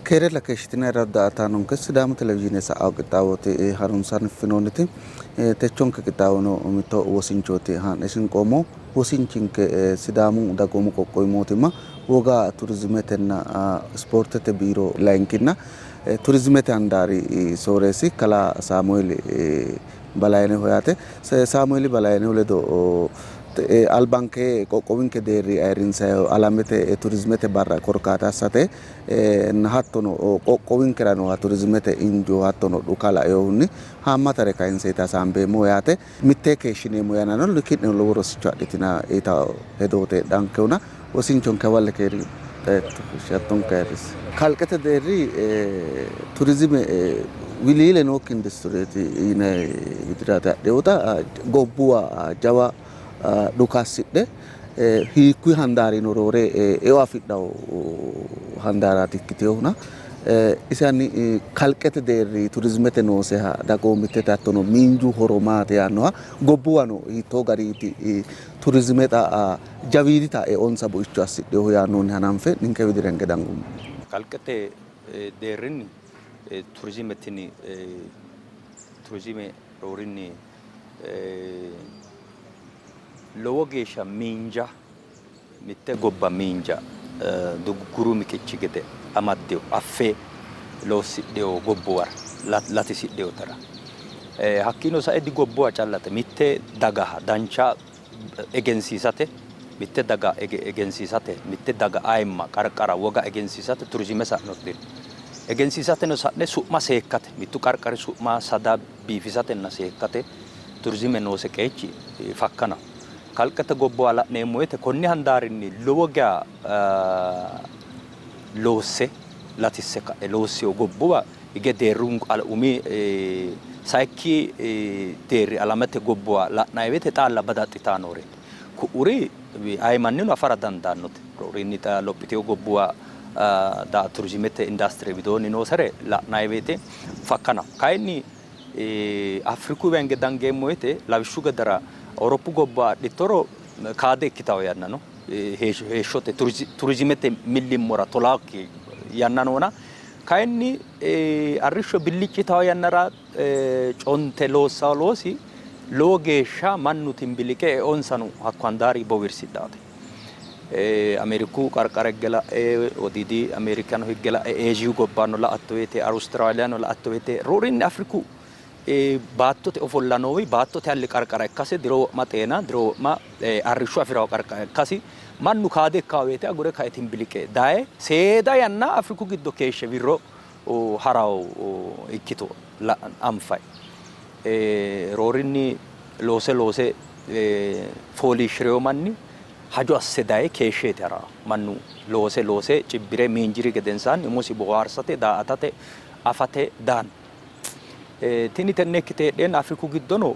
Keerella keeshshitinanni daa''ataanonke Sidaamu televizhiine sa'ao qixxaawooti harunsanfinoonniti. Techonke qixxaawono mitto wosinchooti haa'ne shinqoommo. Wosinchinke Sidaamu dagoomu qoqqowi mootimma woga turizimetenna ispoortete biiro layinkinna turizimete handaari sooreessi kalaa Saamueeli Balayneho yaate. Saamueeli Balaynehu ledo albanke qoqqowinke deerri ayirrinsayi alamete turizimete barra korkaata assate hattono qoqqowinkera nooha turizimete injo hattono dhuka lainohunni haammatare kayinseeti hasaambeemmo yaate. Mittee keeshshineemmo yannarano ki'neno lowo rosicho adhitinanni yitanno hedooti heedhankehuna wosinchonke hawalle keeri xeerto ayirrisi. Kalqete deerri turizime wiliile nookki industireeti yinanni widiraati hadhinota gobbuwa jawa dhuka assidhe hiikkuyi handaarino roore eo afidhanno handaaraati ikkitinohuna ise hanni kalqete deerri turizimete nooseha dagoomittete hattono miinju horo maati yaannoha gobbuwano hiittoo gariiti turizime xa jawiidita eonsa buicho assidhinohu yaannohunni hananfe ninke widira hinge dangummo. Kalqete deerrinni turizime tini turizime roorinni lowo geeshsha miinja mitte gobba miinja dugguru miqichi gede amaddino affe lossidhino gobbuwara latisidhinotera hakkiino sae digobbuwa callate mitte dagaha dancha egensiisate mitte daga egensiisate mitte daga ayimma qarqara woga egensiisate turizime sa'noti dino. Egensiisateno sa'ne su'ma seekkate mittu qarqari su'ma sada biifisatenna seekkate turizime noose qeechi fakkanaho. Kalqete gobbuwa la'neemmo woyte konni handaarinni lowo geya loosse latisse ka'e loossino gobbuwa hige deerru umi sayikki deerri alamete gobbuwa la'nanni woyte xaalla badaxxitanni nooreeti. Ku'uri aye mannino afara dandaannote. Roorinni xa lophitino gobbuwa turizimete industire widoonni noosere la'nanni woyte fakkanaho. Kayinni Afrikuyiwa hinge dangeemmo woyte lawishshu gedera Awuroppu gobba adhittoro kaade ikkitanno yanna no. Heeshshote turizimete millimmora tolaakki yanna noona. Kayinni arrishsho billicci yitanno yannara conte loossanno loosi lowo geeshsha mannu timbiliqe eonsano hakko handaari bowirsidhaate. Ameeriku qarqara higge la'e, wodiidi Ameerikano higge la'e, Eezhiyu gobbano la''atto woyte, Awustiraaliyano la''atto woyte roorinni Afriku baattote ofolla noowi baattote alli qarqara ikkase diro wo'ma xeena, diro wo'ma arrishsho afi'rawo qarqara ikkasi mannu kaade ikkawo woyte agure kae timbiliqe daye seeda yanna Afriku giddo keeshshe wirro harawo ikkito anfayi. Roorinni loose loose fooliishshi'reyo manni hajo asse daye keeshsheeti harawo. Mannu loose loose cibbire miinjiri gedensaanni umosi boohaarsate, daa''atate, afate daanno. Tini tenne ikkite heedheenna Afriku giddono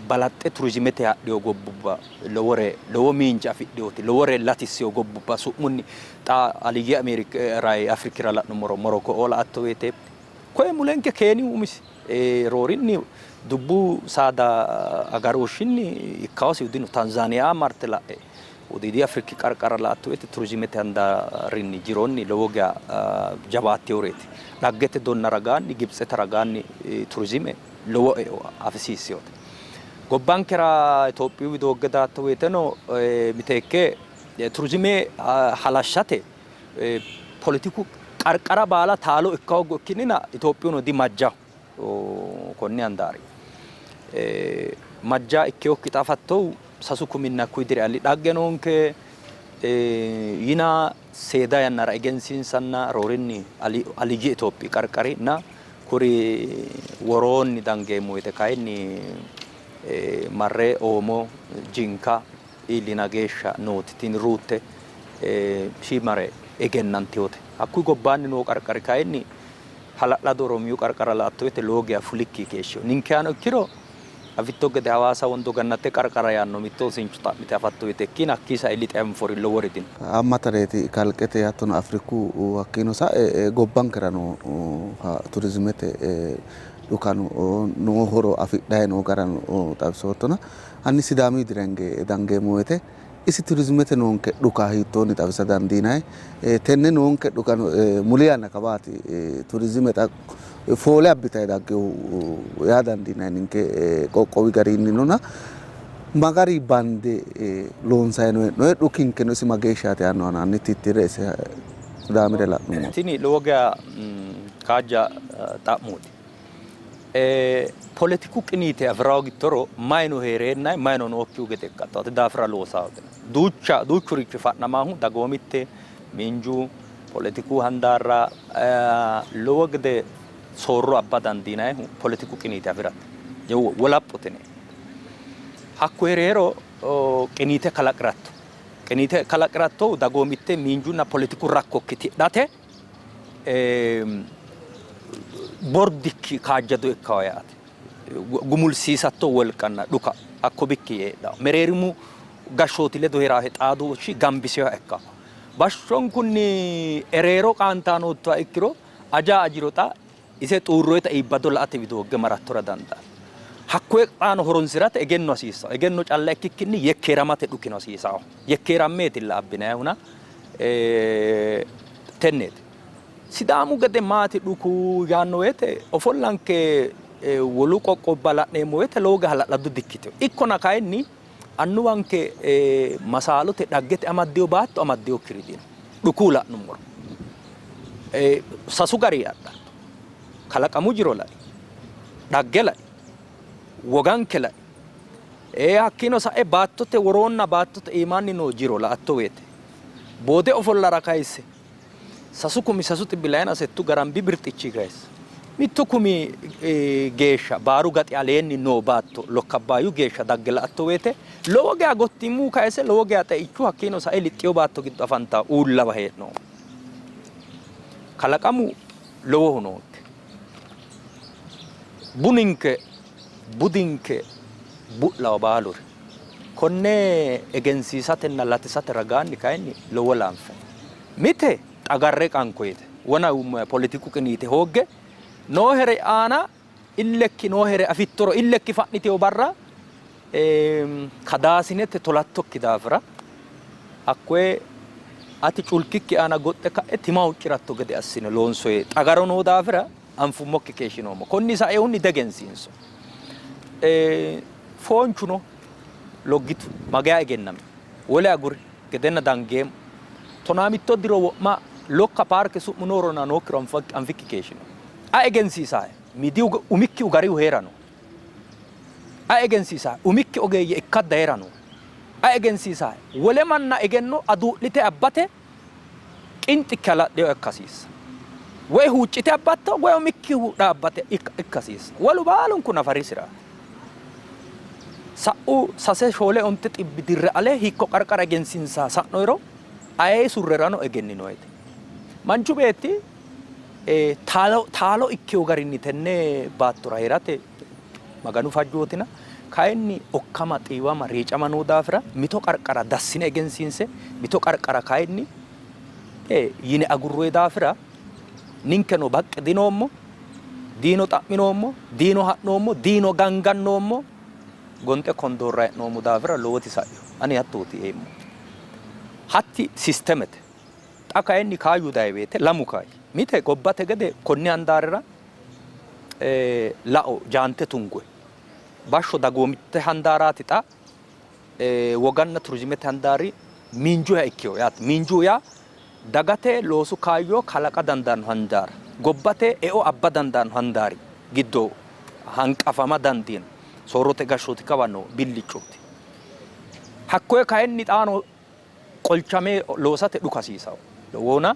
balaxxe turizimete hadhino gobbubba lowore lowo miinja afidhinoti lowore latissino gobbubba su'munni xa Aliyye Ameerikira Afrikira la'nummoro Moroko''oo la''atto woyte koye mulenke Keeniyu umisi roorinni dubbu saada agarooshshinni ikkaosihu dino. Tanzaaniya marte la'e Wodiidi Afriki qarqara la''atto woyte turizimete handaarinni jironni lowo geya jawaattinoreeti. Dhaggete donna ragaanni Gibitsete ragaanni turizime lowo eo afisiissinote. Gobbankera Itophiyu widoogge daatto woyteno miteekke turizime halashshate poletiku qarqara baala taalo ikka hooggo ikkinnina Itophiyuno dimajjaho konni handaari. Majja ikkinokkita afattohu sasu kuminna hakkuyi diri ali dhagge noonke yina seeda yannara egensiinsanna roorinni aliyye Itophiyi qarqarinna kuri woroonni dangeemmo woyte kayinni marre Oomo, Jinka iillina geeshsha nooti tini ruutte shiimare egennantinote. Hakkuyi gobbaanni noo qarqari kayinni hala'lado Oromiyu qarqara la''atto woyte lowo geya fulikki keeshshino. Ninkehano ikkiro afitto gede Hawaasa Wondo Gannate qarqara yaanno mitto wosincho xa'mite afatto woyte ikkiina hakkii sae lixe anfori lowori dino. Haammatareeti kalqete hattono Afriku hakkiino sae gobbankera nooha turizimete dhukano noo horo afidhayi noo garano xawisoottona hanni Sidaami widira hinge dangeemmo woyte Isi turizimete noonke dhuka hiittoonni xawisa dandiinanni? Tenne noonke dhukano muli yanna kawaati turizime xa foole abbitanni dagginohu yaa dandiinanni ninke qoqqowi garinnina ma gari bande loonsanni hee'noonni? Dhukinkeno isi mageeshshaati yaannoha hanni tittirre isi Sidaamire la'nummoro. Tini lowo geya kaajja xa'mooti. Poletiku qiniite afi'ra hoogittoro mayino hee'reennayi mayino nookkihu gede ikkatto. Ate daafira loosawo dino. Duucha duuchurichi fa'namaahu dagoomitte, miinju, poletiku handaarra lowo gede soorro abba dandiinannihu poletiku qiniite afi'rate. Wolaphote. Hakku hee'riro qiniite kalaqi'ratto. Qiniite kalaqi'rattohu dagoomitte, miinjunna poletiku rakkokki tidhate bordikki kaajjado ikkawo yaate. Gumulsiisatto wolqanna dhuka hakko bikki heedhawo. Mereerimu gashshooti ledo hee'rahe xaadooshshi gambiseha ikkawo. Bashshonkunni ereero qaantaa noottoha ikkiro aja ajiro xa ise xuurroyita iibbado la''ate widoogge marattora dandaatto. Hakkoye xaano horonsi'rate egenno hasiissanno. Egenno calla ikkikkinni yekkeeramate dhukino hasiisanno. Yekkeerammeetilla abbinayihuna tenneeti. Sidaamu gede maati dhuku yaanno woyte ofollanke wolu qoqqowubba la'neemmo woyte lowo geya hala'lado dikkitino. Ikkona kayinni annuwanke masaalote dhaggete amaddino baatto amaddinokkiri dino. Dhuku la'nummoro sasu gari adhatto. Kalaqamu jiro lai, dhagge lai, woganke lai. Hakkiino sa'e baattote woroonna baattote iimaanni noo jiro la''atto woyte boode ofollara kayisse 6300 settu garambi birxichi kayisse 1000 geeshsha baaru gaxi aleenni noo baatto Lokka Abbaayyu geeshsha dagge la''atto woyte lowo geya gottiimu kayise lowo geya xeichu hakkiino sae lixxino baatto giddo afantanno uullawa hee'noommo. Kalaqamu lowohu noonke. Buninke, budinke bu'laho baaluri. Konne egensiisatenna latisate ragaanni kayinni lowo laanfe no. Mite xagarre qanko yite wona poletiku qiniite hoogge noohere aana illekki noohere afittoro illekki fa'nitino barra kadaasinete tolattokki daafira hakkoye ati culkikki aana goxxe ka'e tima huucci'ratto gede assine loonsoye xagaro noo daafira anfummokki keeshshinoommo. Konni saehunni degensiinso. Foonchuno loggitu mageya egennami. Wole aguri gedenna dangeemmo. Tonaa mitto diro wo'ma Lokka paarke su'mu nooronna nookkiro anfikki keeshshino. Ayi egensiisahe? Miidiyu umikkihu garihu hee'ra no. Ayi egensiisahe? Umikki ogeeyye ikkadda hee'ra no. Ayi egensiisahe? Wole manna egenno aduu'lite abbate qinxikki hala'linoha ikka hasiissa. Woy huuccite abbatto woy umikkihu dhaabbate ikka hasiissa. Wolu baalunku nafarisiraati. Sa'u sase shoole onte xibbi dirra ale hiikko qarqara egensiinsa sa'noyiro ayee surrerano egenninoyete. Manchu beetti taalo ikkino garinni tenne baattora hee'rate Maganu fajjootina, kayinni okkama, xiiwama, riicama noo daafira mito qarqara dassine egensiinse mito qarqara kayinni yine agurroyi daafira ninkeno baqqi dinoommo, diino xa'minoommo, diino ha'noommo, diino gangannoommo, gonxe kondoorra hee'noommo daafira lowoti sa'ino. Ani hattooti yeemmo. Hatti sistemete. Xa kayinni kaayyu dayi woyte lamu kaayyi. Mite gobbate gede konni handaarira lao jaante tungoyi. Bashsho dagoomitte handaaraati xa woganna turizimete handaari miinjuha ikkino yaate. Miinju yaa dagate loosu kaayyo kalaqa dandaanno handaara, gobbate eo abba dandaanno handaari giddo hanqafama dandiino. Soorrote gashshooti kawa noo billiccooti. Hakkoye kayinni xaano qolchame loosate dhuka hasiisanno. Lowohuna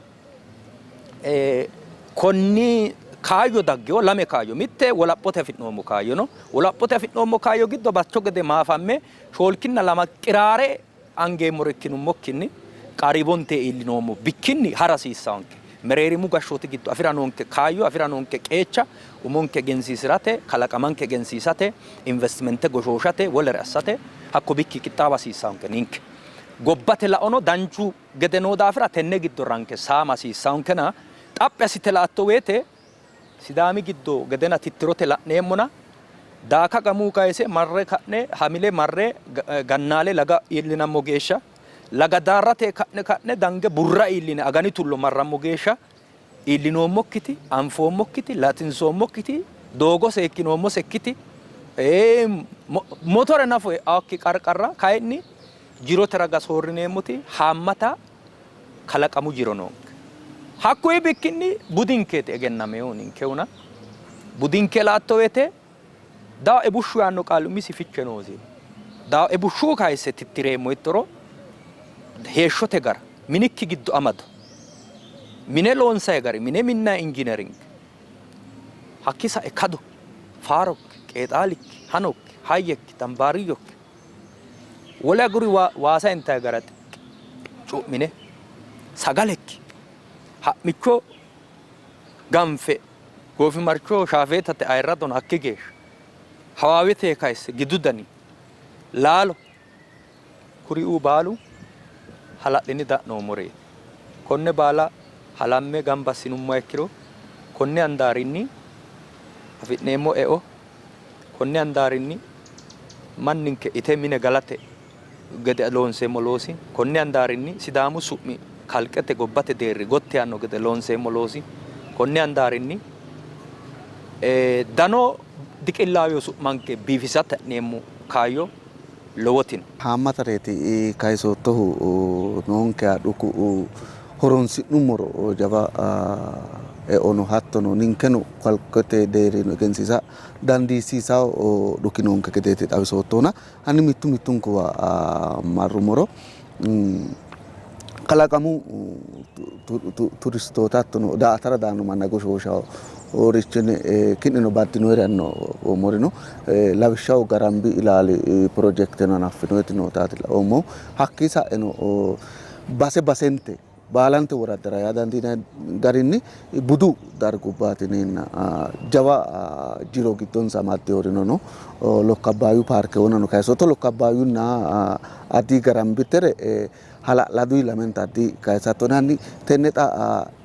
konni kaayyo daggino lame kaayyo, mitte wolaphote afi'noommo kaayyo no. Wolaphote afi'noommo kaayyo giddo bacho gede maafamme shoolkinna lama qiraare angeemmore ikkinummokkinni qariibonte iillinoommo bikkinni hara hasiissannonke. Mereerimu gashshooti giddo afi'ra noonke kaayyo, afi'ra noonke qeecha umonke egensiisi'rate, kalaqamanke egensiisate, investimente goshooshate, wolere assate hakko bikki qixxaawa hasiissannonke ninke. Gobbate laono danchu gede noo daafira tenne giddo ranke saama hasiissannonkena xaphi assite la''atto woyte Sidaami giddo gedena tittirote la'neemmona Daaka Gamuu kayise marre ka'ne Hamile marre Gannaale laga iillinammo geeshsha. Laga Daarrate ka'ne ka'ne dange Burra iilline agani tullo marrammo geeshsha iillinoommokkiti, anfoommokkiti, latinsoommokkiti, doogo seekkinoommosekkiti, motore nafu e'annokki qarqarra kayinni jirote raga soorrineemmoti haammata kalaqamu jiro noonke. Hakkuyi bikkinni budinkeeti egennaminohu ninkehuna budinke la''atto woyte Daae bushshu yaanno qaali umisi fiche noosi. Daae bushshu kayisse tittireemmo yittoro heeshshote gara, minikki giddo amado, mine loonsayi gari, mine minnayi injiineringe, hakki sae kado, faarokki, qeexaalikki, hanokki, hayyekki, dambaariyyokki, wole aguri waasa intayi gara cu'mine, sagalekki, ha'micho ganfe Goofimarchoho shaafeetate ayirradono hakki geeshsha. Hawaawete kayisse gidu dani laalo kuriuu baalu hala'line da'noommoreeti. Konne baala halamme gamba assinummoha ikkiro konni handaarinni afi'neemmo eo, konni handaarinni manninke ite mine galate gede loonseemmo loosi, konni handaarinni Sidaamu su'mi kalqete gobbate deerri gotti yaanno gede loonseemmo loosi, konni handaarinni dano diqillaawino su'manke biifisate ha'neemmo kaayyo lowoti no. Haammatareeti kayisoottohu noonkeha dhuku horonsi'nummoro jawa eo no, hattono ninkeno kalqete deerrino egensiisa dandiissiisawo dhuki noonke gedeeti xawisoottohuna. Hanni mittu mittunkuwa marrummoro kalaqamu turistoota hattono daa''atara daanno manna goshooshannorichinni ki'neno baddinoyiri anoommori no. Lawishshaho Garambi ilaali pirojekteno hanaffinoyiti nootaati laoommohu. Hakkii sa'eno base basente baalante woraddara yaa dandiinanni garinni budu dargubbaati yineenna jawa jiro giddonsa amaddinnorino no. Lokka Abbaayyu paarke wonano kayisootto. Lokka Abbayyunna Addi Garambitere hala'laduyi lamenta addi kayisattona hanni tenne xa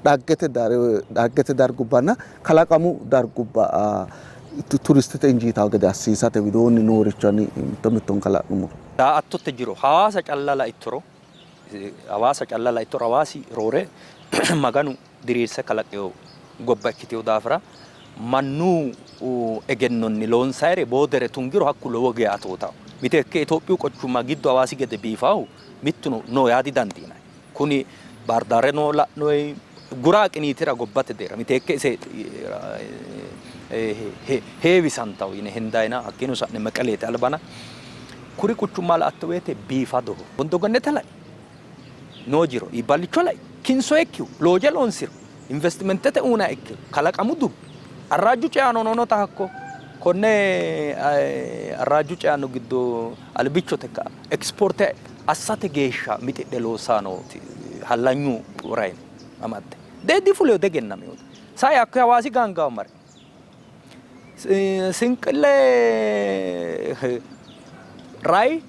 dhaggete dargubbanna kalaqamu dargubba turistete injiitanno gede assiisate widoonni nooricho hanni mitto mittonka la'nummoro. Daa''attote jiro Hawaasa calla laittoro Hawaasa calla laittoro Hawaasi roore Maganu diriirse kalaqino gobba ikkitino daafira mannu egennonni loonsayire boodere tungiro hakku lowo geya atootaho. Miteekke Itophiyu quchumma giddo Hawaasi gede biifahu mittuno no yaa didandiinanni. Kuni Baardaareno la'noyi gura qiniitira gobbate deerra miteekke ise heewisantawo yine hendayina hakkiino sa'ne Meqeleete albana Kuri quchumma la''atto woyte biifadoho. Gondogonnete lai, noo jiro iibballicho lai, kinsoyikkihu looje loonsiro, investimentete uynanniha ikkiro, kalaqamu dubbi, Arraajju ceano noonota hakko konne Arraajju ceano giddo albichote ekispoorte assate geeshsha mixidhe loossanni nooti hallanyu rayi no amadde. Difulino, diegennamino. Sai hakko Hawaasi gaangaawa mare Sinqille Rai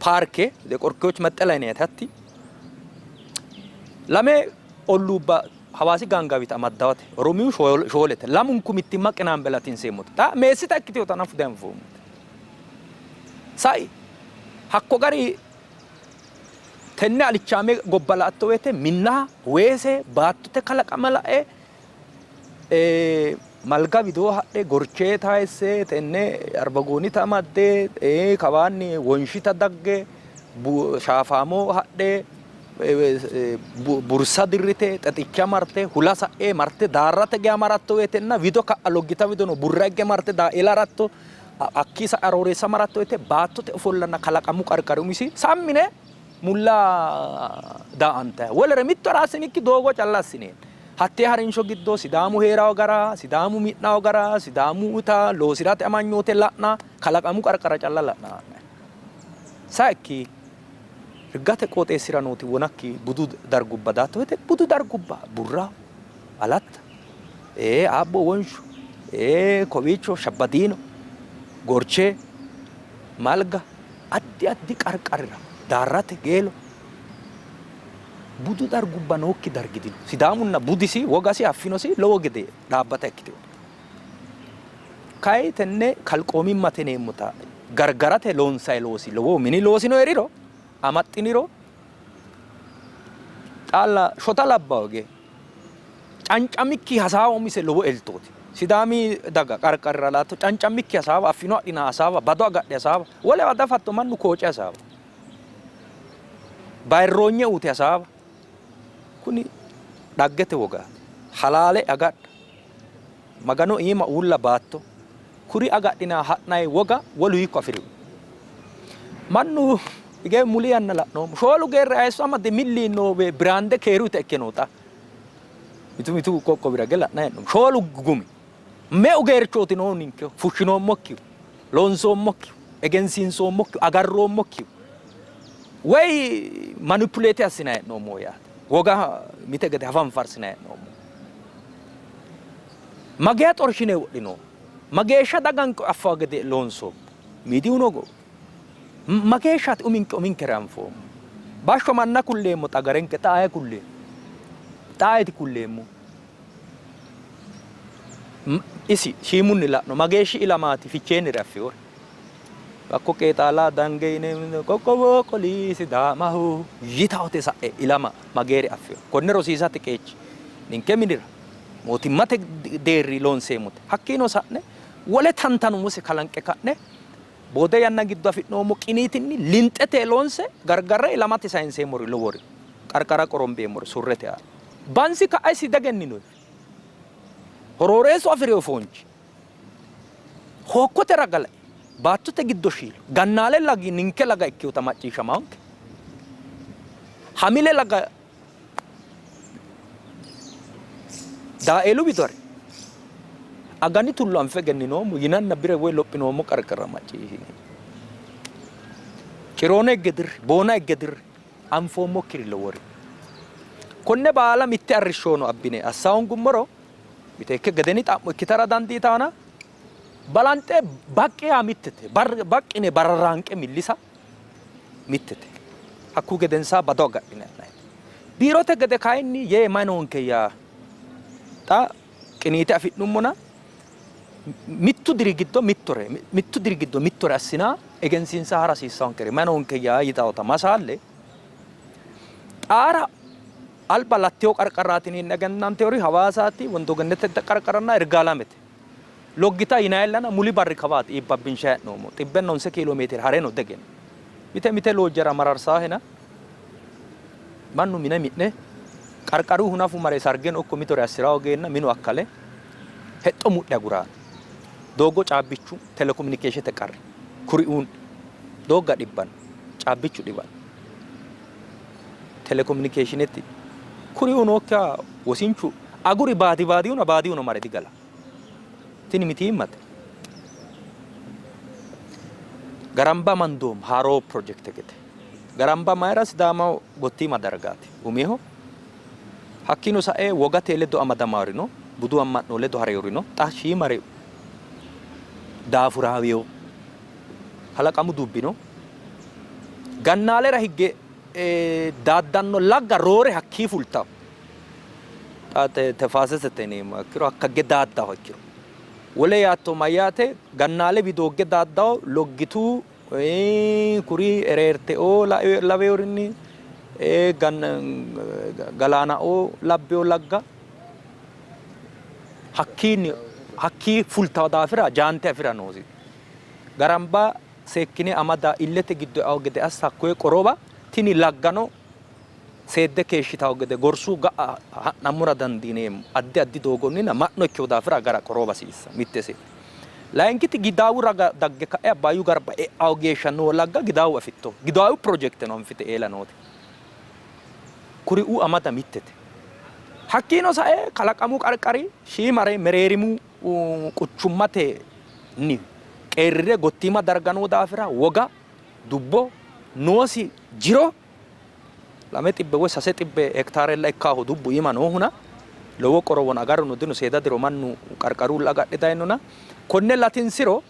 paarke qorkiyoch mexxela yinayite hatti lame olluubba Hawaasi gaangaawita amaddawate Oromiyu shoolete lamunku mittimma qinaambe latinseemmote xa meessita ikkitinota nafu dianfoommote sai hakko gari tenne alichaame gobba la''atto woyte minna weese baattote kalaqama la'e Malga widoo hadhe Gorchee tayisse tenne Arbagoonita amadde kawaanni Wonshita dagge Shaafaamo hadhe Bursa dirrite Xexicha marte Hula sa'e marte Daarrate geya maratto woytenna wido ka'a Loggita widono Burra higge marte Daaeela haratto hakkii sa'e Arooreessa maratto woyte baattote ofollanna kalaqamu qarqari umisi sammi yine mulla daa''antanni wolere mittore assinikki doogo calla assineenna Hattee harinsho giddo Sidaamu hee'ranno gara, Sidaamu mi'nanno gara, Sidaamuta loosi'rate amanyoote la'na, kalaqamu qarqara calla la'na ha'nanni. Sayikki, Riggate qooxeessira nooti wonakki budu dargubba daatto woyte budu dargubba Burra, Alatta, Aabbo Wonsho, kowiicho Shabbadiino, Gorchee, Malga, addi addi qarqarira Daarrate, Geelo, Budu dargubba nookki dargi dino. Sidaamunna budisi, wogasi, affinosi lowo gede dhaabbata ikkitino. Kayi tenne kalqoomimmate yineemmota gargarate loonsayi loosi lowo mini loosino hee'riro, amaxxiniro Xaalla shota labbawo hige cancamikki hasaawa umise lowo eltooti. Sidaami daga qarqarira laatto cancammikki hasaawa, affino adhina hasaawa, bado agadhe hasaawa, wolewa dafatto mannu kooce hasaawa. Bayirroonye uute hasaawa. Kuni dhaggete wogaati. Halaale agadha. Magano iima uulla baatto kuri agadhina ha'nay woga wolu hiikko afi'rino? Mannu hige muli yanna la'noommo. Shoolu geerri hayisso amade milli yiinowe biraande keeruyita ikke noota mitu mitu qoqqowira hige la'nanni hee'noommo. Shoolu gumi meu geerchooti noohu ninkehu fushshinoommokkihu, loonsoommokkihu, egensiinsoommokkihu, agarroommokkihu woy manipuleete assinanni hee'noommoho yaate. Woga mite gede hafanfarsinanni hee'noommo. Mageya xorshine wodhinoommo? Mageeshsha daganke affawo gede loonsoommo? Miidiyuno mageeshshaati uminke uminkere anfoommo? Bashsho manna kulleemmo xagarenke xa aye kulleemmo? Xa ayeti kulleemmo? Isi shiimunni la'no mageeshshi ilamaati ficheennire affiwore? Hakko qeexaala dange yine qoqqowo qoli Sidaamaho yitawote sa'e ilama mageeri affino. Konne rosiisate qeechi ninke minira mootimmate deerri loonseemmote. Hakkiino sa'ne wole tantano umose kalanqe ka'ne boode yanna giddo afi'noommo qiniitinni linxete loonse gargarre ilamate sayinseemmori lowori qarqara qorombeemmori surrete aana. Bansi ka'a isi degennino. Horooreessu afi'rino foonchi. Hookkote raga lai, baattote giddo shiilo, Gannaale lagi ninke laga ikkinota macciishshamaanke. Hamile laga Daaeelu wido hari, agani tullo anfe egenninoommo yinanna bire woy lophinoommo qarqara macciishshine. Ciroona higge dirri, boona higge dirri, anfoommokkiri lowori. Konne baala mitte arrishshono abbine assa hoongummoro Miteekke gedeni xa'mo ikkitara dandiitanna balanxe baqqi yaa mittete, baqqine bararraanqe millisa mittete. Hakkuyi gedensaa bado agadhine ha'nanni. Biirote gede kayinni yee mayi noonkeyya xa qiniite afi'nummona mittu diri giddo mittore mittu diri giddo mittore assina egensiinsa hara hasiissaankere mayi noonkeyya yitawota masaalle xaara Alba lattino qarqarraati yine egennantinori Hawaasaati, Wondo Gennetete qarqaranna Irgaalamete. Loggita yinayillana muli barri kawaati iibbabbinshayi hee'noommo. Xibbenna honse kiilo meetire hareno degeno. Mite mite loojjara mararsaahena mannu mine mi'ne qarqaruhu nafu mare sargeno ikko mitore assi'ra hoogeenna minu akkale hexxo mudhe aguranno. Doogo caabbichu telekominikeeshete qarri kuriuunni doogga dhibbanno, caabbichu dhiwanno. Telekominikeeshinete kuriuu nookkiha wosinchu aguri baadi baadiyuno baadiyuno mare digala. Tini mitiimmate. Garamba amandoommo haaroo pirojekte gede. Garamba mayira Sidaamaho gottiima dargaati. Umiho hakkiino sae wogate ledo amadamaari no, budu amma'no ledo hareewori no. Xa shiimare daafuraawino kalaqamu dubbi no. Gannaalera higge daaddanno lagga roore hakkii fultanno. Xa tefaasesete yineemmo ikkiro hakka higge daaddaho ikkiro. Wole yaatto mayyaate gannaale widoogge daaddaho loggitu kuri ereerteoo laweyorinni galaanaoo labbeyo lagga hakkiinni hakkii fultawo daafira jaante afi'ra noosi. Garamba seekkine amada, illete giddo e'anno gede assa, hakkoye qorowa, tini laggano seedde keeshshitanno gede gorsu ga'a ha'nammora dandiineemmo addi addi doogonnina ma'no ikkino daafira agara qorowa hasiissanno. Mitte iseeti. Layinkiti Gidaawu raga dagge ka'e Abbaayyu Garba e'anno geeshsha noo lagga Gidaawu afitto. Gidaawu pirojekteno anfite eela noote. Kuriuu amada mittete. Hakkiino sae kalaqamu qarqari shiimare mereerimu quchummatenni qeerrire gottiima darga noo daafira woga, dubbo, noosi jiro 200 woy 300 hektaarella ikkaahu dubbu iima noohuna lowo qorowona agaruno dino seeda diro mannu qarqarulla agadhe daynona konne latinsiro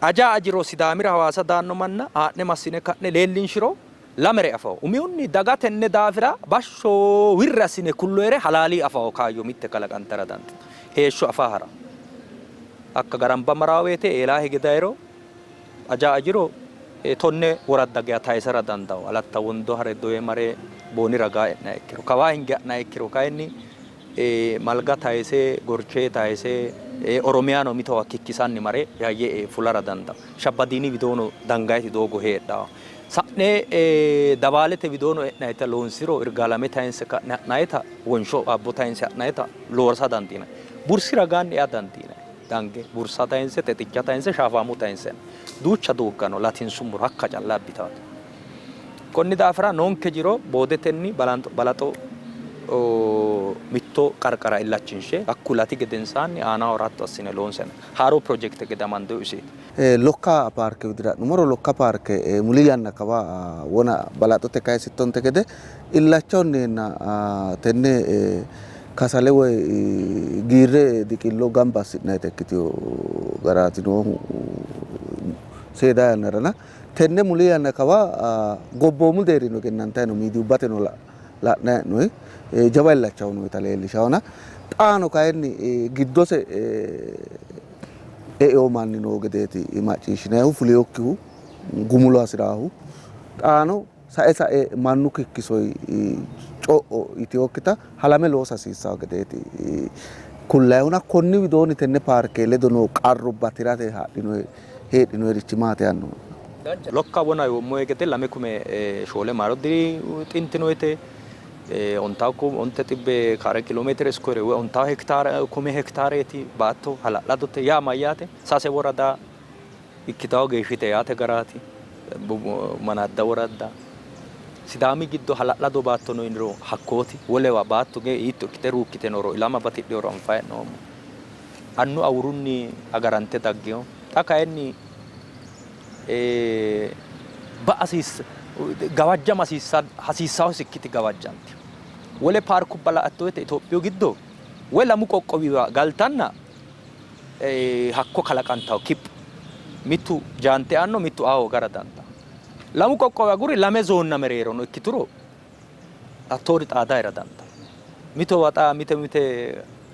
aja ajiro Sidaamira Hawaasa daanno manna haa'ne massine ka'ne leellinshiro lamere afawo. Umihunni daga tenne daafira bashsho wirri assine kulloyere halaali afawo kaayyo mitte kalaqantara dandiitanno. Heeshsho afa ha'ra. Hakka garamba marawo woyte eelaa hige dayiro aja ajiro tonne woradda geya tayisara dandawo. Alatta Wondo hare Doye mare Booni ragaa e'nanniha ikkiro. Kawaa hinge ha'nanniha ikkiro kayinni Malga tayise, Gorchee tayise, Oromiyano mitowa kikkisanni mare Yaayye ee fulara dandaanno. Shabbadiini widoono dangayiti doogo heedhanno. Sa'ne Dabaalete widoono e'nayita loonsiro Irgaalame tayinse ka'ne ha'nayita, Wonsho Abbo tayinse ha'nayita loosa dandiinanni. Bursi ragaanni ea dandiinanni. Dange Bursa tayinse, Xexicha tayinse, Shaafaamo tayinse duucha doogga no latinsummoro hakka calla abbitaate. Konni daafira noonke jiro boodetenni balaxo mitto qarqara illachinshe hakku lati gedensaanni aanaho ratto assine loonsanni haaro pirojekte gede amandohu iseeti. Lokka paarke widira ha'nummoro Lokka paarke muli yanna kawa wona balaxote kayisittonte gede illacha hunneenna tenne kasale woy giirre diqillo gamba assi'nannita ikkitino garaati noohu seeda yannarana. Tenne muli yanna kawa gobboomu deerrino egennantanni no, miidiyubbateno la'nanni hee'noonni, jawa illacha uyinoonnita leellishahona xaano kayinni giddose eino manni noo gedeeti macciishshinannihu, fulinokkihu gumulo hasi'raahu xaano sae sae mannu kikkisoyi co'o yitinokkita halame loosa hasiissanno gedeeti kullayihuna konni widoonni tenne paarke ledo noo qarrubba tirate hadhinoyi heedhinoyirichi maati yaanno? Lokka wona yoommohe gede 2004 maaro diri xintinoyite ontaw onte xibbe kaare kiiloomeetire iskuweere woy ontaw hekitaare kume hekitaareeti baatto hala'ladote yaa mayyaate sase worada ikkitawo geeshshite yaate garaati. Manaadda woradda Sidaami giddo hala'lado baatto no yiniro hakkooti. Wolewa baatto hiitto ikkite ruukkite nooro ilama batidhinoro anfayi hee'noommo. Annu awurunni agarante daggino. Xa kayinni ba''a gawajjama hasiissannosikkiti gawajjantino. Wole paarkubba la''atto woyte Itophiyu giddo woy lamu qoqqowiwa galtanna hakko kalaqantanno kipho. Mittu jaante aanno, mittu aa hoogara dandaanno. Lamu qoqqowi aguri lame zoonna mereerono ikkituro hattoori xaadahera dandaanno. Mitowa xa mite mite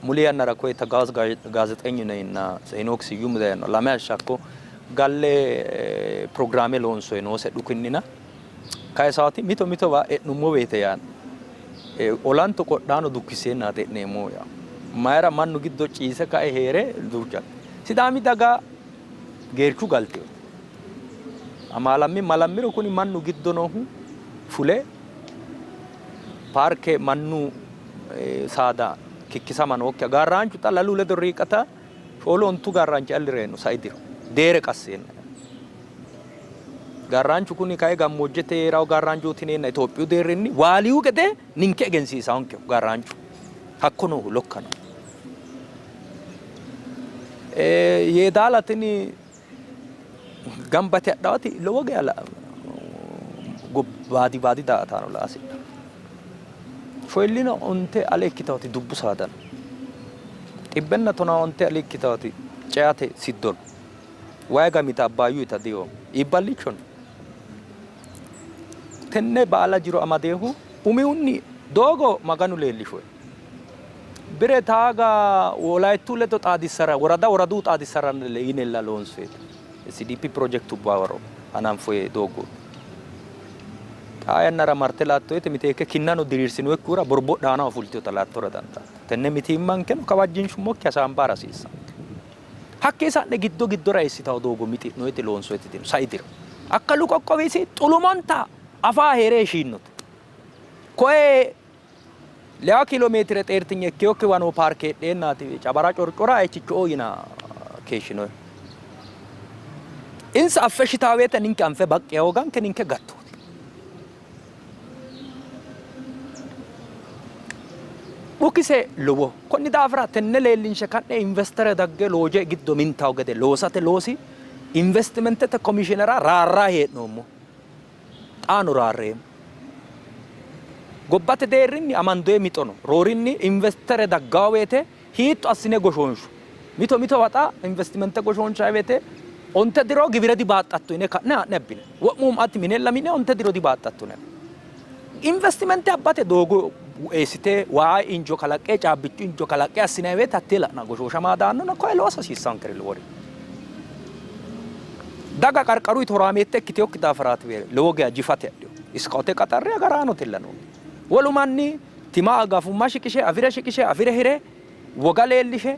muli yannara koye Tagaaz gaazexenyu nayinna Henook Siyyum dayino lame hashsha hakko galle pirogiraame loonsoyi noose dhukinnina kayisaati mito mitowa e'nummo woyte yaanno olanto qodhaano dukkisseennaati e'neemmohu yaanno. Mayira mannu giddo ciise kae hee're duucha Sidaami daga geerchu galtinote. Amaalammi malammiro kuni mannu giddo noohu fule paarke mannu saada kikkisama nookkiha gaarraanchu xa lalu ledo riiqata shoolu ontu gaarraanchi alli reyno sai diro deere qasseenna gaarraanchu kuni kayi gammoojjete hee'rawo gaarraanchooti yineenna Itophiyu deerrinni waaliyu gede ninke egensiisaonkehu gaarraanchu hakko noohu lokka no. Yeedaala tini gamba yite hadhaati lowo geya baadi baadi daa''ataano la''a hasidhanno. Shoyillina onte ale ikkitaati dubbu saada no. Xibbenna tonaa onte ale ikkitaati ceate siddo no. Wayi gamita Abbaayyu diyo iibballicho no. Tenne baala jiro amadeehu umihunni doogo Maganu leellishoe. Bire taaga Wolayittu ledo xaadissara worada woradu xaadissara yinella loonsoyite. SDP pirojekitubba waro hananfoye doogooti. Xaa yannara marte laatto woyte miteekke kinnano diriirsinoyikkihura borbodha aanaho fultinota laattora dandaatto. Tenne mitiimmankeno kawajjinshummokki hasaambara hasiissanno. Hakkii sa'ne giddo giddora eessitanno doogo mixi'noyiti loonsoyiti dino. Sai diro Akkalu qoqqowisi xulumonta afaa hee're shiinote. Koye Leya kiilomeetire xeertinye ikkinokkiwa noo paarke heedheennaati Cabara Corcora HHO yina keeshshinohu. Insa affe shitaa woyte ninke anfe baqqi hooganke ninke gattooti. Dhukise lowoho. Konni daafira tenne leellinshe ka'ne investere dagge looje giddo mintawo gede loosate loosi investimentete komishiinera raarrayi hee'noommo. Xaano raarreemmo. Gobbate deerrinni amandoye mixo no. Roorinni investere daggawo woyte hiitto assine goshoonsho? Mito mitowa xa investimente goshoonshayi woyte onte diro giwire dibaaxxatto yine ka'ne haa'ne abbine. Wo'mu ati minella mi'ne onte diro dibaaxxatto yinanni. Investimente abbate doogo eessite waa injo kalaqqe caabbichu injo kalaqqe assinayi woyte hattee la'na goshooshamaa daannona koye loosa hasiissankeri lowori. Daga qarqaruyti horaameette ikkitinokki daafiraati lowo geya jifate adhino. Iskaute qaxarre agaraanotella noonke. Wolu manni tima gafumma shiqishe afire shiqishe afire hire woga leellishe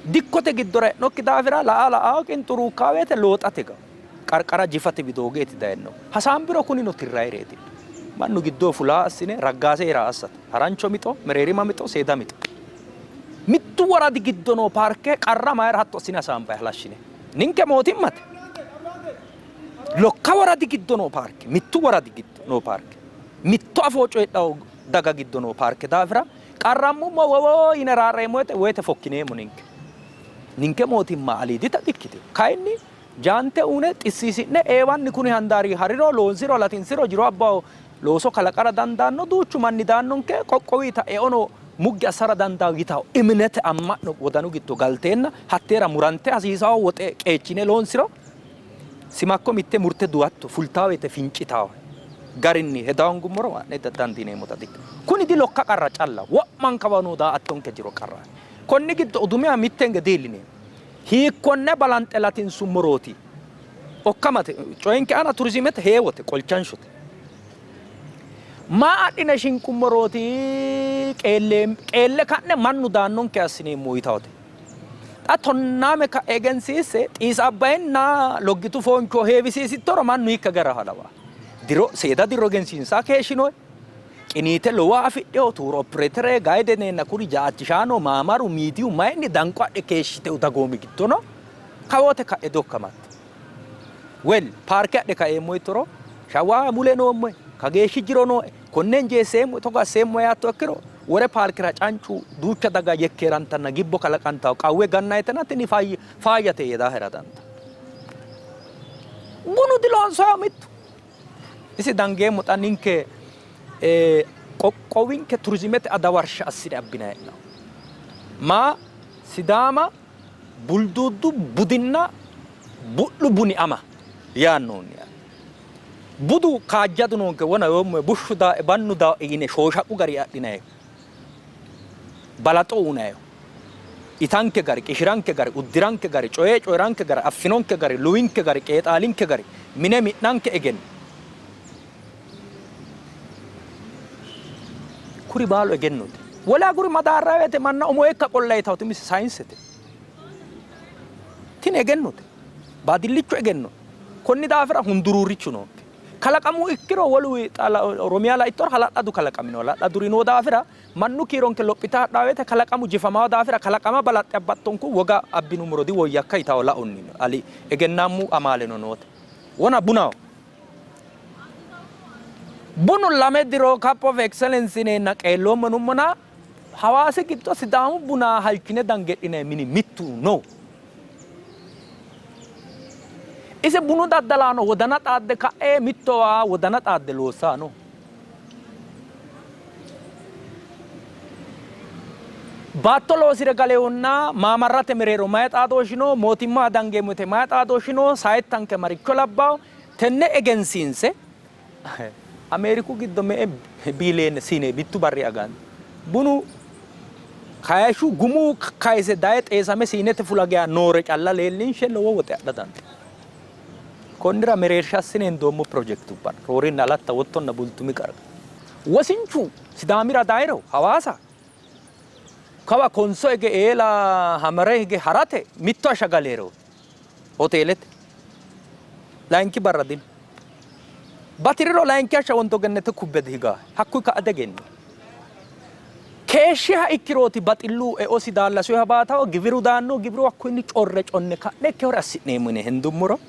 dikkote giddora e'nokki daafira la'a la'ao qinxuruukkaawete looxate ga qarqara jifate widoogeeti dayinno. Hasaambiro kunino tirrayireeti. Mannu giddoo fulaa assine raggaase hira assate. Harancho mixo, mereerima mixo, seeda mixo. Mittu woradi giddo noo paarke qarra mayira hatto assine hasaambayi halashshine. Ninke mootimmate. Lokka woradi giddo noo paarke, mittu woradi giddo noo paarke, mitto afoo coyidhawo daga giddo noo paarke daafira qarrammummo wowoo yine raarreemmo woyte woyte fokkineemmo ninke. Ninke mootimma aliidita dikkitino. Kayinni jaante uune xissiisi'ne eewanni kuni handaari hariro loonsiro latinsiro jiro abbawo looso kalaqara dandaanno duuchu manni daannonke qoqqowita eono muggi assara dandawo yitawo iminete amma'no wodanu giddo galteenna hatteera murante hasiisawo woxe qeechine loonsiro simakko mitte murte duwatto fultawo yite fincitawo garinni hedaangummoro a'ne dandiineemmota dikkino. Kuni di lokka qarra calla wo'mankawa noo daa''attonke jiro qarraati. Konni giddo udumeha mittenge diillineemmo. Hiikkonne balanxe latinsummorooti okkamate coyinke aana turizimete heewote qolchanshote. Maa adhine shinqummorooti qeelle ka'ne mannu daannonke assineemmo yitawote. Xa tonnaame ka'e egensiisse Xiis Abbayinna Loggitu fooncho heewisiisittoro mannu hiikka gara halawa. Diro seeda diro egensiinsa keeshshinoe. Qiniite lowo afidhino tuur opereetere gayideneenna kuri jaachishaano maamaru miidiyu mayinni danqo adhe keeshshiteu dagoomi giddono kawoote ka'e dokkamatto. Wel paarke adhe kaeemmo yittoro shawwa mule noommoe kageeshshi jiro nooe konne injeesseemmo togo asseemmo yaatto ikkiro wore paarkera cancu duucha daga yekkeerantanna gibbo kalaqantawo qawwe gannayitena tini faayyate yee daahera danda. Bunu diloonsoho mittu. Isi dangeemmo xa ninke qoqqowinke turizimete adawarsha assine abbinanni hee'noommo. Maa Sidaama bulduuddu budinna bu'lu buni ama yaannohunni budu kaajjadu noonke wona yoommo bushshu daae bannu daae yine shooshaqu gari adhinayiho balaxo uyinayiho itanke gari qishiranke gari uddiranke gari coyee coyiranke gari affinonke gari luwinke gari qeexaalinke gari mine mi'nanke egenno kuri baalu egennote. Wole aguri madaarra woyte manna umo eekka qolla yitawoti mise sayinsete. Tini egennote. Baadillicho egenno. Konni daafira hunduruurrichu noonke. Kalaqamu ikkiro wolu Oromiya laittoro hala'ladu kalaqamino. Hala'laduri noo daafira mannu kiironke lophita hadhaa woyte kalaqamu jifamawo daafira kalaqama balaxxe abbattonku woga abbinummoro diwoyyakka yitawo laonni ali egennaammu amaaleno noote. Wona bunaho. Bunu lame diro Cup of Excellence yineenna qeelloommo yinummona Hawaasi giddo Sidaamu buna halchine dange hidhinanni mini mittu no. Ise bunu daddalaano wodana xaadde ka'e mittowa wodana xaadde loossaa no. Baatto loosi're galehunna maamarrate mereero mayi xaadooshshi no? Mootimma dangeemmo yite mayi xaadooshshi no? Sayittanke maricho labbawo? Tenne egensiinse Ameeriku giddo me''e biiliyeene siine mittu barri aganno? Bunu kayishshu gumu kayise daye xeesame siinete fula geya noore calla leellinshe lowo woxe adha dandiinanni. Konnira mereersha assine hendoommo pirojekitubba no. Roorinna Alatta, Wottonna Bultumi qarqara. Wosinchu Sidaamira dayiro Hawaasa kawa Konso hige eela Hamare hige harate mitto hashsha galeero hoteelete. Layinki barra dino. Batiriro layinki hashsha Wondo Gennete kubbe higaa. Hakkuyi ka'a degennino. Keeshshiha ikkirooti baxillu eosi daallasuha baatawo, giwiru daanno, giwiru hakkuyinni corre conne ka'ne ikkehore assi'neemmo yine hendummoro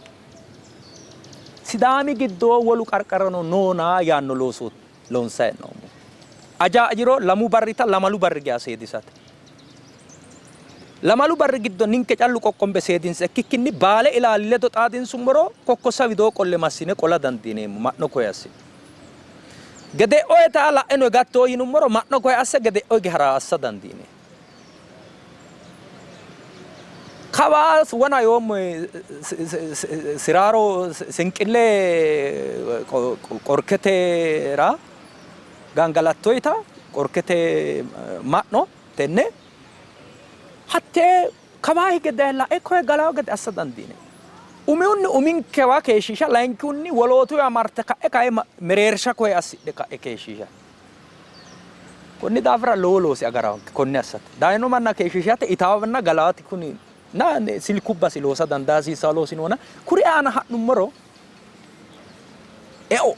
Sidaami giddo wolu qarqarano noona yaanno looso loonsanni hee'noommo. Aja ajiro lamu barrita lamalu barri geya seedisate. Lamalu barri giddo ninke callu qoqqombe seedinse ikkikkinni Baale ilaali ledo xaadinsummoro kokkossa widoo qolle massine qola dandiineemmo ma'no koye assine. Gede'oeta la'eno higatto yinummoro ma'no koye asse gede'o hige hara assa dandiineemmo. Kawa wona yoommo Siraaro Sinqille Qorketera gangalattoyita Qorkete ma'no tenne hattee kawaa hige daye lae koye galawo gede assa dandiineemmo. Umihunni uminkewa keeshshiisha, layinkihunni wolootuwa marte ka'e kae mereersha koye assidhe ka'e keeshshiisha. Konni daafira lowo loosi agaraanke konne assate. Dayino manna keeshshiishate itaawanna galaati kuni na silkubbasi loosa dandaa hasiissanno loosi noona kuri aana ha'nummoro eo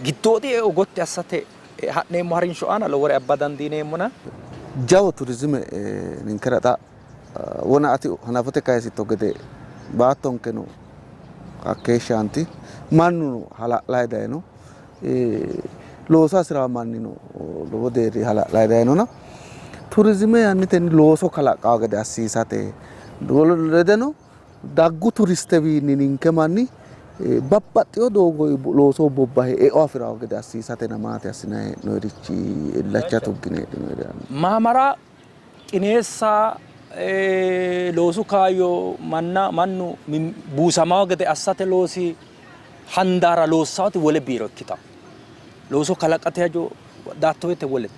giddoodi eo gotti assate ha'neemmo harinsho aana lowore abba dandiineemmona. Jawa turizime ninkera xa wona ati hanafote kayisitto gede baattonkeno hakkeeshshaanti mannuno hala'layi dayino. Looso hasi'raa mannino lowo deerri hala'layi dayinona turizime yannitenni looso kalaqqawo gede assiisate ledeno daggu turistewiinni ninke manni babbaxxino doogo loosoho bobbahe eo afi'rawo gede assiisatena maati assinanni hee'noyirichi illacha tuggine heedhinoyiri yaanno. Maamara qineessa loosu kaayyo manna mannu buusamawo gede assate loosi handaara loossawoti wole biiro ikkitanno. Looso kalaqate hajo daatto woyte wolete.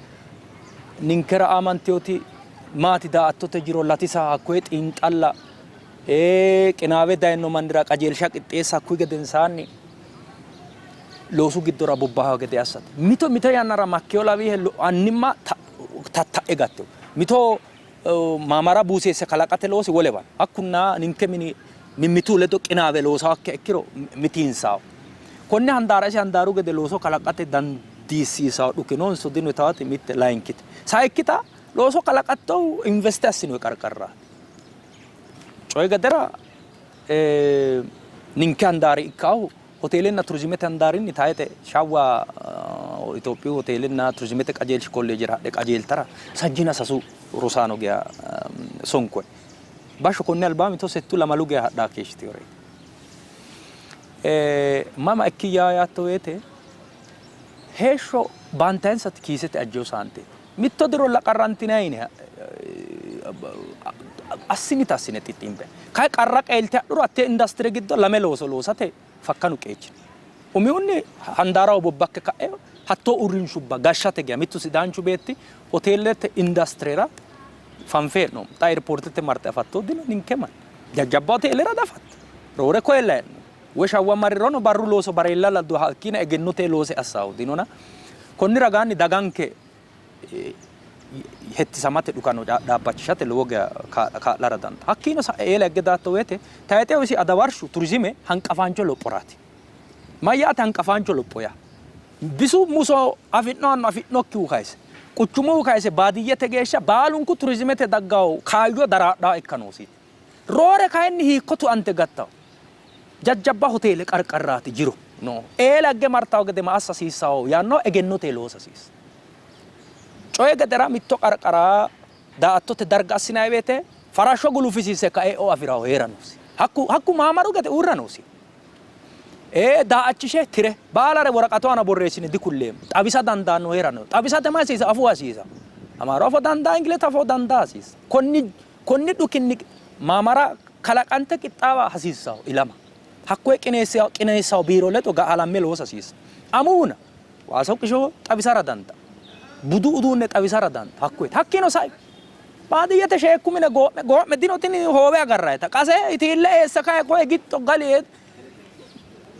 Ninkera aamantinoti maati daa''attote jiro latisa hakkoye xiinxalla qinaawe dayino mannira qajeelsha qixxeessa hakkuyi gedensaanni loosu giddora bobbahawo gede assate. Mito mite yannara makkeyo lawihe annimma tatta'e gattino. Mito maamara buuseesse kalaqate loosi wolewa no. Hakkunna ninke mini mimmitu ledo qinaawe loosawokkiha ikkiro mitiinsawo. Konne handaara isi handaaru gede looso kalaqate dandiissiisawo dhuki noonso dino yitawoti mitte layinkite. Sayikkita looso kalaqattohu investe assinoyi qarqarraati. Coyi gedera ninke handaari ikkaahu Hoteelenna turizimete handaarinni tayxe Shawwa Itophiyu Hoteelenna Turizimete Qajeelshi Kolleejera hadhe qajeeltara sajjiina sasu rosaano geya sonkoy. Bashsho konni albaanni mito settu lamalu geya hadhaa keeshshitinoreeti. Mama ikkiyya yaatto woyte heeshsho baantayinsati kiisete ajjeyo saanteeti. Mitto dirolla qarrantinanni yine assinita assine xixxiimbe. Kayi qarra qeelte hadhuro hattee indastire giddo lame looso loosate fakkanu qeechi no. Umihunni handaaraho bobbakke ka'e hattoo uurrinshubba gashshate geya mittu Sidaanchu beetti hoteelete indastirera fanfe hee'noommo. Xa airpoortete marte afatto dino ninke manni. Jajjabba hoteelera diafatto. Roore koyella hee'noommo. Woy shawwa marrirono barru looso bareella laddu hakkiina egennote loose assaahu dinona. Konni ragaanni daganke hettisamate dhukano dhaabbachishate lowo geya kaa'lara dandaanno. Hakkiino sa'e eela higge daatto woyte tayxehu isi adawarshu turizime hanqafaancho lophoraati. Mayyaate hanqafaancho lopho yaa? Bisu muso afi'nohanno afi'nokkihu kayse, quchumuhu kayse baadiyyete geeshsha baalunku turizimete daggawo kaayyo daraadhawa ikka noosiiti. Roore kayinni hiikko tuante gattawo? Jajjabba hoteele qarqarraati jiro noohu. Eela higge martawo gede ma assa hasiissawo yaannoha egennote loosa hasiissanno. Coyi gedera mitto qarqara daa''attote darga assinanni woyte farashsho gulufisiise kae eo afi'raho hee'ra noosi. Hakku hakku maamaru gede uurra noosi. Ee daa''achishe tire baalare woraqatu aana borreessine dikulleemmo. Xawisa dandaannohu hee'ra noosi. Xawisate mayi hasiisa? Afuu hasiisa. Amaaru afoo dandaa, Ingilizete afoo dandaa hasiisa. Konni konni dhukinni maamara kalaqante qixxaawa hasiissanno ilama. Hakkoye qineessawo qineessawo biiro ledo halamme loosa hasiissanno. Amuwuna Waasa hoqisho xawisara dandaanno. Budu uduunne xawisara dandaanno. Hakkuyti. Hakkiino sai baadiyyete sheekku mine goo'me goo'me dino tini hoowe agarrayita qase itiille eessa kae koye gixxo gali yee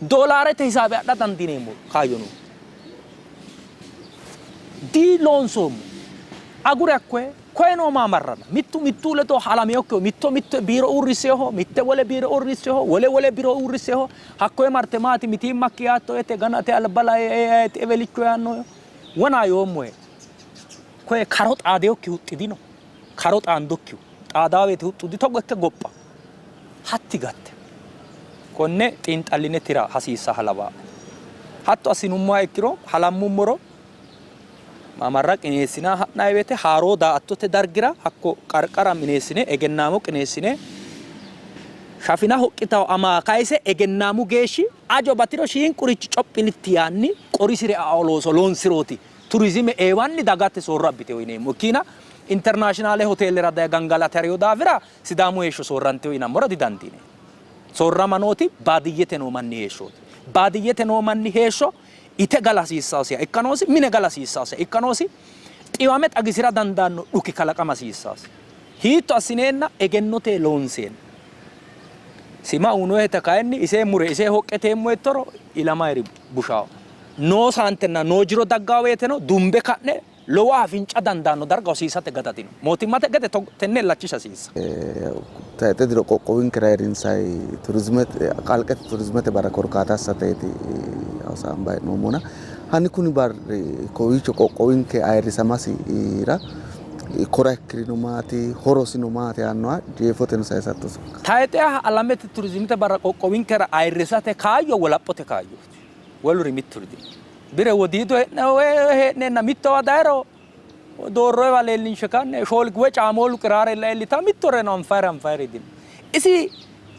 doolaarete hisaabe adha dandiineemmo kaayyo no. Di loonsoommo. Agure hakkoye Koye noo maamarrana mittu mittuu ledo halaminokkiho, mitto mitte biiro uurrisseho, mitte wole biiro uurrisseho, wole wole biiro uurrisseho, hakkoye marte maati mitiimmakki yaatto woyte gana ate alba lae ee ayeti ewelicho yaannohe, wona yoommohe. Koye karo xaadeyokki huxxi dino, karo xaandokkihu xaadaa woyte huxxu di togo ikke gopha. Hatti gatte. Konne xiinxalline tira hasiissaha lawaae. Hatto assinummoha ikkiro, halammummoro Maamarra qineessina ha'nanni woyte haaroo daa''attote dargira hakko qarqara mineessine egennaamo qineessine shafina hoqqitawo ama kayise egennaamu geeshshi ajo batiro shiinqurichi cophi litti yaanni qorisire ao looso loonsirooti turizime eewanni dagate soorro abbitewo yineemmo ikkiina internaashinaale hoteelera daye gangalate hariyo daafira Sidaamu heeshsho soorrantewo yinammora didandiineemmo. Soorrama nooti baadiyyete noo manni heeshshooti. Baadiyyete noo manni heeshsho ite gala hasiissaasiha ikka noosi, mine gala hasiissaasiha ikka noosi, xiwame xagisi'ra dandaanno dhuki kalaqama hasiissaasi. Hiitto assineenna? Egennote loonseenna. Sima uyinoheta kayinni ise mure ise hoqqe teemmo yittoro ilamayiri bushawo. Noo saantenna noo jiro daggaa woyteno dumbe ka'ne lowoha finca dandaanno darga hosiisate gadadino. Mootimmate gede tenne illachisha hasiissa. Tayxe diro qoqqowinkera ayirrinsanni turizimete kalqete turizimete barra korkaata assateeti hasaambanni hee'noommona hanni kuni barri kowiicho qoqqowinke ayirrisamasira kora ikkirino maati horosino maati yaannoha jeefoteno sayisatto sokka. Tayxeha alamete turizimete barra qoqqowinkera ayirrisate kaayyo wolaphote kaayyooti. Woluri mitturi dino. Bire wodiido hee'neenna mittowa dayiro doorroewa leellinshe ka'ne shoolki woy caamoolu qiraare leellita mittoreno anfayire anfayiri dino. Isi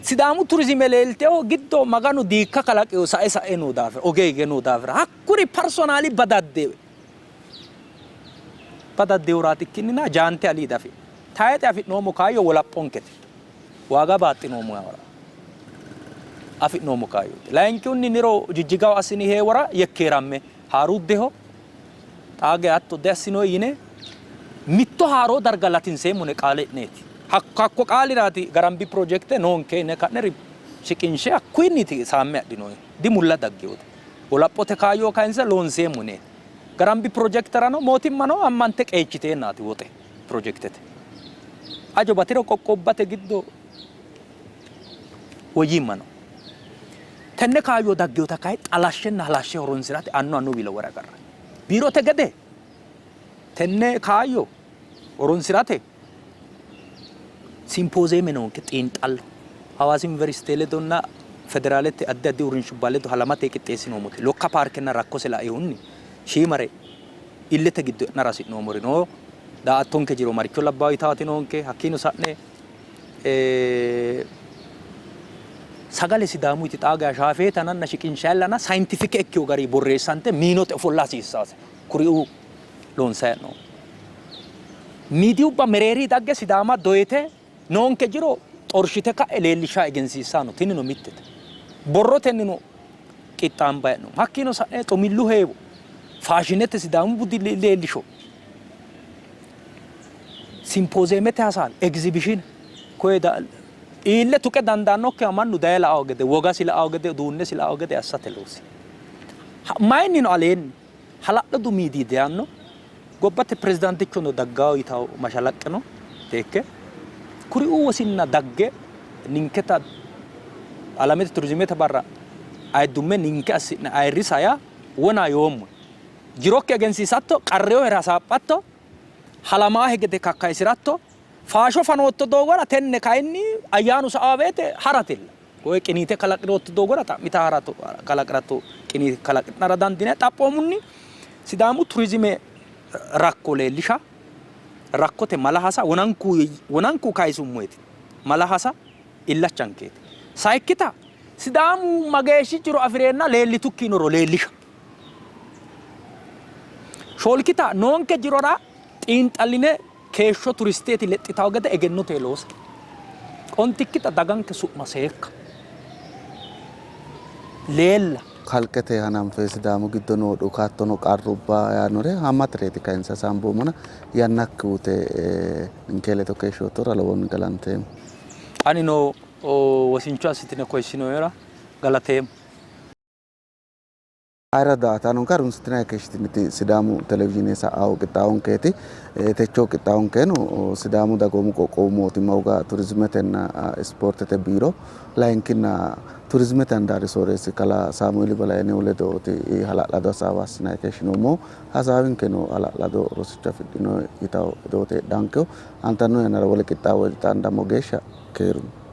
Sidaamu turizime leeltewo giddo Maganu diikka kalaqewo sae sae noo daafira ogeeyye noo daafira hakkuri personaali badadde badaddewuraati ikkinnina jaante aliidi afi tayixe afi'noommo kaayyo wolaphonkete waaga baaxxinoommo yaara afi'noommo kaayyooti. Layinkihunni niro Jijjigaho assini heewora yekkeeramme haaruuddeho xaa geya hatto diassinoyi yine mitto haaroo darga latinseemmo yine qaale e'neeti. Hakko qaaliraati Garambi pirojekte noonke yine ka'ne shiqinshe hakkuyinniiti saamme adhinoyi. Dimulla dagginote. Wolaphote kaayyo kayinse loonseemmo yineeti. Garambi pirojekterano mootimmano ammante qeechiteennaati woxe pirojektete. Ajo batiro qoqqowubbate giddo woyyimma no. Tenne kaayyo dagginota kayi xalashshenna halashshe horonsi'rate annu annuwi lowore agarranni. Biirote gede tenne kaayyo horonsi'rate simpoozeeme noonke xiinxallo Hawaasi Yuniversite ledonna federaalete addi addi uurrinshubba ledo halamate qixxeessinoommoti Lokka paarkenna rakkose lainohunni shiimare illete giddo e'nara hasi'noommori no. Daa''attonke jiro maricho labbawo yitaati noonke. Hakkiino sa'ne sagale Sidaamuyti xaa geya shaafeetananna shiqinshayillana sayintifike ikkiwo gari borreessante miinote ofolla hasiissaase. Kuriuu loonsayi hee'noommo. Miidiyubba mereeri dagge Sidaama doyite noonke jiro xorshite ka'e leellishshaa egensiissaa no. Tinino mittete. Borrotennino qixxaambayi hee'noommo. Hakkiino sa'ne xumillu heewo, faashinete Sidaamu budi leellisho, simpoozeemete hasaawi, egzibishine, koye iille tuqe dandaannokkiha mannu daye la''awo gede, wogasi la''awo gede, uduunnesi la''awo gede assate loosi. Mayinnino aleenni hala'ladu miidiyi dayanno, gobbate pirezidaantichono daggawo yitawo mashalaqqe no teekke. Kuriuu wosinna dagge ninketa alamete turizimete barra ayiddumme ninke assi'ne ayirrisa yaa wona yoommo. Jirokki egensiisatto, qarrinohere hasaaphatto, halamaahe gede kakkayisi'ratto, faasho fanootto doogora tenne kayinni ayyaanu sa''aa woyte haratella. Woy qiniite kalaqi'rootto doogora xa'mita haratto kalaqi'ratto qiniite kalaqi'nara dandiinanni. Xaphoomunni Sidaamu turizime rakko leellisha, rakkote mala hasa wonanku wonanku kayisummoeti mala hasa illachankeeti. Sayikkita Sidaamu mageeshshi jiro afi'reenna leellitukkiinoro leellisha. Shoolkita noonke jirora xiinxalline keeshsho turisteeti lexxitawo gede egennote loosa. Ontikkita daganke su'ma seekka. Leella. Kalqete hananfe Sidaamu giddo noo dhuka hattono qarrubba yaannore haammatareeti kayinse hasaamboommona yannakki uyite ninke ledo keeshshoottohura lowonni galanteemmo. Anino wosincho assitine koyissinoehura galateemmo. Ayirrado daa''ataanonke harunsitinanni keeshshitiniti Sidaamu televizhiine sa'awo qixxaawonkeeti. Techo qixxaawonkeno Sidaamu dagoomu qoqqowu mootimma woga turizimetenna ispoortete biiro layinkinna turizimete handaari sooreessi kalaa Saamueeli Balayinehu ledooti hala'lado hasaawa assinanni keeshshinoommohu. Hasaawinkeno hala'lado rosicho afidhino yitawo hedooti heedhankehu. Aantanno yannara wole qixxaawo ledo xaandammo geeshsha keerunni.